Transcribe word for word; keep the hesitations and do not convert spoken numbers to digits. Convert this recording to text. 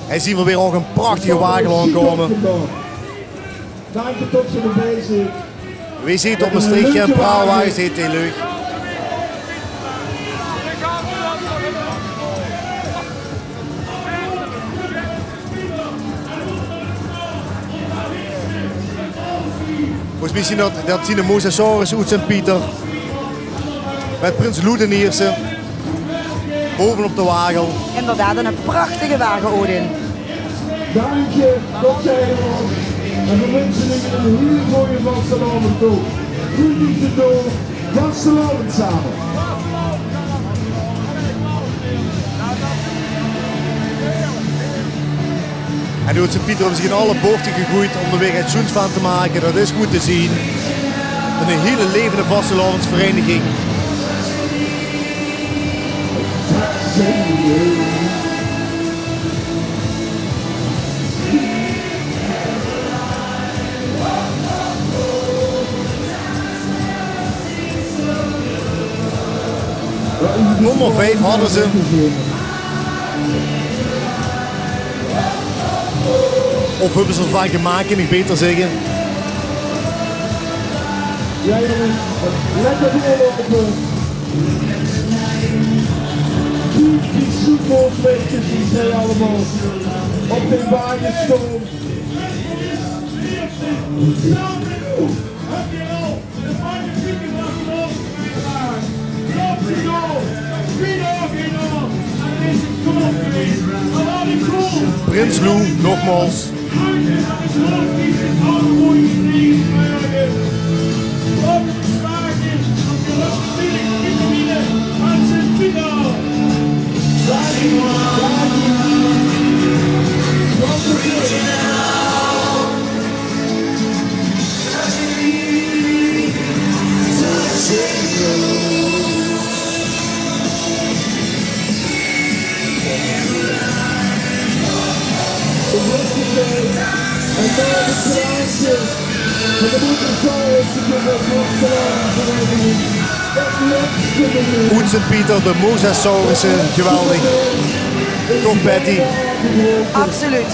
Hei zien v'r weer ouch 'ne prachtige wage aankómme. Dank je tot ze erbij zijn. Wie ziet op Maastricht en praalwagen zit in lucht. Volges mich zien dat, dat zien de Mosasaurus oet Sint-Pieter. Mèt prins Lou d'n Ierste. Bovenop de wage. Inderdaad, 'ne prachtige wage, Odin. Dank je, tot zij er was. En we wensen u een hele mooie vastelaovend toe. Goed iets te doen, vastelaovend samen. En oet Sint-Pieter höbbe ze in alle bochte gegoeid óm d'r weer get sjoens van te make. Dat is good te zien. 'Ne hele levende vastelaovendsvereiniging. Nómmer vief hadde ze. Of höbbe ze d'r van gemaak, kin ich beter zègke. Ja, jongens, lekker doorlopen. Typisch voetbalspelers die zij allemaal op de wagen stonden. Prins Lou, nogmaals. Oet Sint-Pieter, de Mosasaurusse, geweldig. Toch, Patty? Absoluut.